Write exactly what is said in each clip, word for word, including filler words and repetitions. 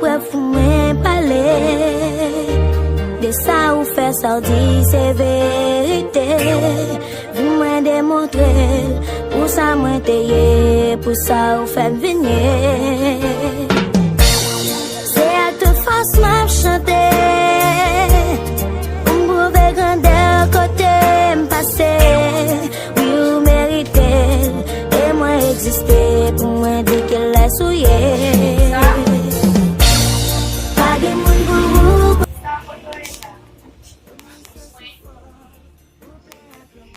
Prèv pou mwen pale de sa ou fè, sa w di se verite. Pou mwen demontre l, pou sa mwen te ye, pou sa ou fè m vin ye. Se ak tout fòs m ap chante, pou m pwouve grandè kote m pase. Wi, ou merite l, e mwen egziste pou mwen di kilès ou ye. Pa gen moun pou ou.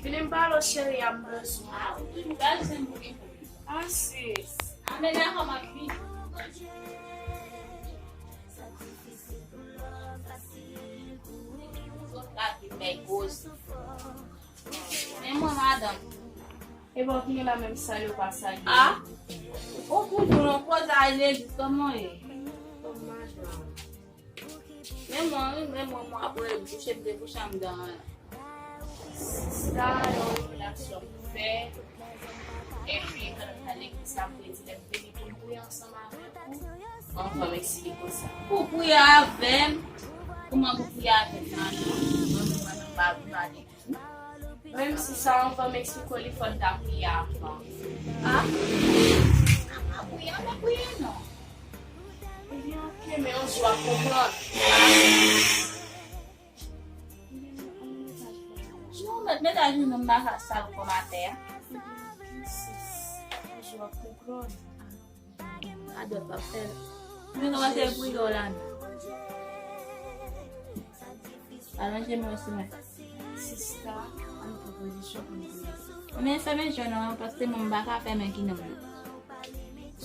Vini m pale w, cheri a, m bezwen. Ah, ou toujou bezwen m pou ki pou. Ah, sis. Ah, men dakò, m ap vini. Zòt la vin bay koze. Men mwen, madanm. E bon, vini la menm sa yo pa salye. Ah? Ou kout moun an koze a legliz, kòman ye? Bon, madanm. Men mwen, wi, men mwen, mwen apre bouche m te bouche m dan. Sista, yon revelasyon pou fè. Epi, pandan m t al legliz la, m te di, lè m vini pou m priye ansanm avèk ou. Anvan m eksplike w sa. Pou priye avè m? Kouman pou priye avè m, madanm? Mwen, mwen, mwen pa vle pale. Menm si sa anvan m eksplike w li, fò n ta priye avan. Ah? A pa priye, an pa priye non. Ebyen, oke, men yon jou w ap konprann. Non, mèt, mèt a jounen m pa ka sal kò m atè a. Yon jou w ap konprann. Adòt pa fè l. Men kòman se pou yo la menm? Alonje men w sou mwen. Sista, an pran pozisyon pou nou priye. Men fèmen je w non, paske mwen m pa ka fèmen ki non m nan.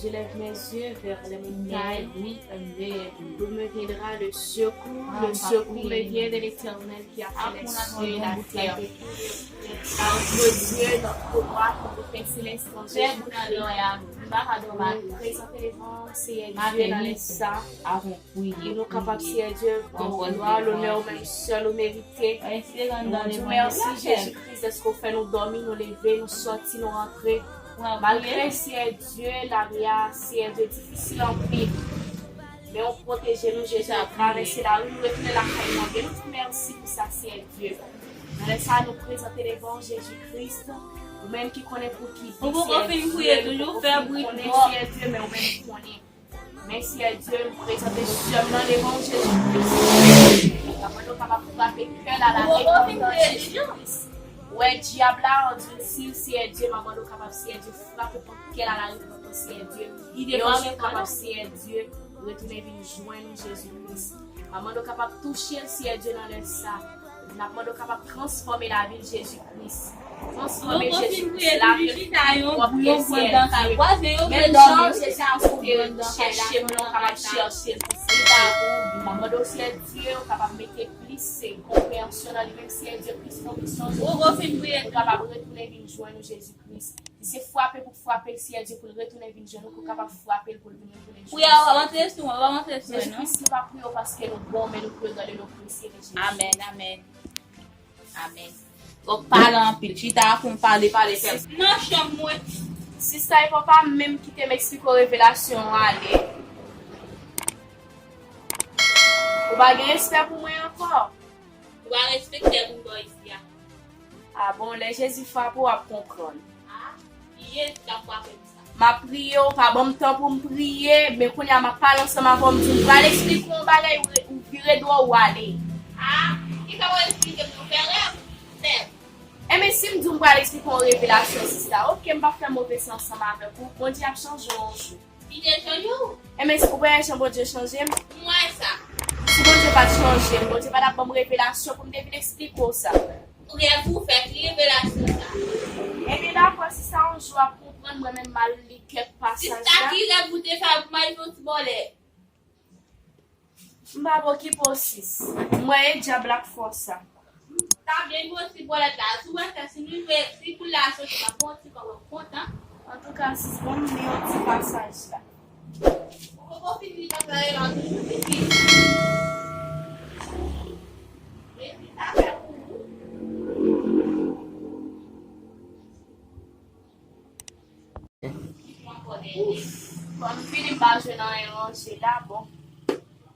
Je lève mes yeux vers les montagnes. D'où me viendra le secours? Le secours me vient de l'Éternel qui a fait les cieux et la terre. Notre Dieu, notre roi, notre Père céleste, en Jésus-Christ, nou prezante devan w, Seyè Dye, nan lè sa, pou nou kapab, Seyè Dye, ba w glwa, lonè, ou menm sèl ou merite. Nou di w mèsi, Jezikri, dèske w fè nou dòmi, nou leve, nou sòti, nou rantre. Malgre, Seyè Dye, lari a, Seyè Dye, difisil anpil. Men ou pwoteje nou, Jezi, nou travèse lari, nou retounen lakay nou. Ebyen, nou di w mèsi pou sa, Seyè Dye. Nan lè sa a, nou prezante devan w Jezi Kris, ou menm ki konnen pou ki bi, Seyè Dye, nou poko fin konnen, Seyè Dye, men ou menm ou konnen. Men, Seyè Dye, m prezante sè m nan devan w, Jezi Kris. M ap mande w kapab frape kè l a la repantans, Jezi Kris. Ou wè dyab la, andilsi, Seyè Dye, m ap mande w kapab, Seyè Dye, frape pòt kè l a la repantans, Seyè Dye. E yon jou kapab, Seyè Dye, retounen vin jwenn ou, Jezi Kris. M ap mande w kapab touche l, Seyè Dye, nan lè sa. N ap mande w kapab transfòme lavi l, Jezi Kris. Transfòme l, Jezi Kris. Lave l pwòp, Seyè Dye. Menm jan Jezi Kris te chèche m nan, w kapab chèche l tou, Seyè Dye. M ap mande w, Seyè Dye, w kapab mete plis konpreyansyon nan li menm, Seyè Dye, plis konviksyon, Jezi Kris, pou l kapab retounen vin jwenn ou, Jezi Kris. Si se frape pou frape l, Seyè Dye, pou l retounen vin jwenn ou, pou w kapab frape l, pou l vin retounen jwenn ou, Seyè Dye. Wi, w ap rantre sou mwen, w ap rantre sou mwen, non? Jezi Kris, nou pa priye w paske nou bon, men nou priye w dan le non presye de Jezi. Amèn, amèn. Amèn. Donk, pale anpil. Chita pou m pale, pale, fè m. Nan chanm mwen. Sista, e papa m menm ki te m eksplike w revelasyon an ale. Ou pa gen respè pou mwen ankò. Ou pa respekte moun bò isi a. A bon, lè Jezi frape w, w ap konprann. A, ki Jezi k ap frape m sa? M ap priye, ou pa ban m tan pou m priye, men kounye a m ap pale ansanm avè w, m di w m pral eksplike w yon bagay, ou re-, ou vire do w, ou ale. A, kisa w eksplike m? Ou fè rèv? Fè. Enben, si m di w m pral eksplike w yon revelasyon, sista, oke, m p ap fè move san ansanm avèk ou, Bondye ap chanje w yon jou. Li te chanje w? Enben, ou wè jan Bondye chanje m? M wè sa. Si Bondye pa t chanje m, Bondye pa t ap ban m revelasyon pou m te vin eksplike w sa. Rèv ou fè, ki revelasyon sa? Ebyen, dakò, si sa yon jou w ap konprann, mwen menm m al li kèk pasaj la. Sista, ki rèv ou te fè pou m al jwenn yon ti bòlè? M p ap okipe w, sis. M wè e dyab la k fè w sa. Sa byen posib, bòlèt la. Si w wè sa, si nou jwe, si boul la soti, m ap pran yon ti kòb, w ap kontan. Antouka, sis, ban m li yon ti pasaj la. Ou poko fin li nan kare la, toujou pitit. Mezi sa fè pou ou. Ouf, kòm fini m pa jwenn anyen ranje la, bon.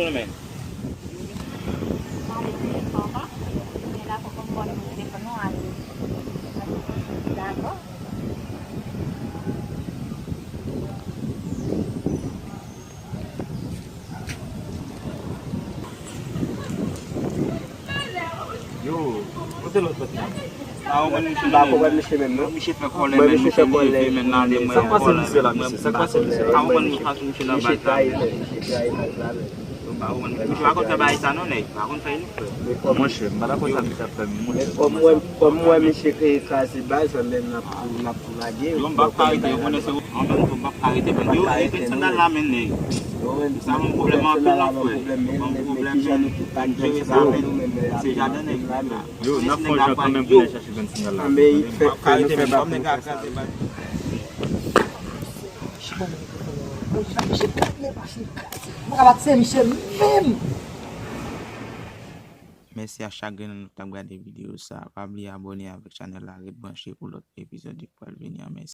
Yo, men. Yo, kote lòt lòt la? Pa konprann misye menm non. Misye fè kòlè men misye neve men nan ale mwen. Sa k pase misye la, mesye? Sa k pase misye la? Pa konprann misye la. Misye trayi men, misye trayi men. Yo, pa konn, misye pa konn fè bagay sa non, nèg. Pa konn fè li fè. Monchè, m pa dakò sa misye ap fè, monchè. Men kòm mwen, kòm mwen, misye kreye kraze baz, anben n ap, n ap tou lage. Yo, m p ap ka rete, yo konnen se, anben tou, m p ap ka rete, men yo, rete sandal la, men nèg. Sa ban m pwoblèm anpil, non, frè. Ban m pwoblèm, men m jere sa, men se jaden nèg la. Yo, n ap fè yon jan kanmenm pou n al chache grenn sandal la. Anben, fè, fè nou fè bak pou nou fè sa. Bon, Jean Michel kraze, Jean Michel kraze. Mwen ka bat Sen Michel menm. Mèsi a chak grenn nou k t ap gade videyo sa. Pa bliye abòne avèk chanèl la, ret branche pou lòt epizòd yo k pral vini an. Mèsi.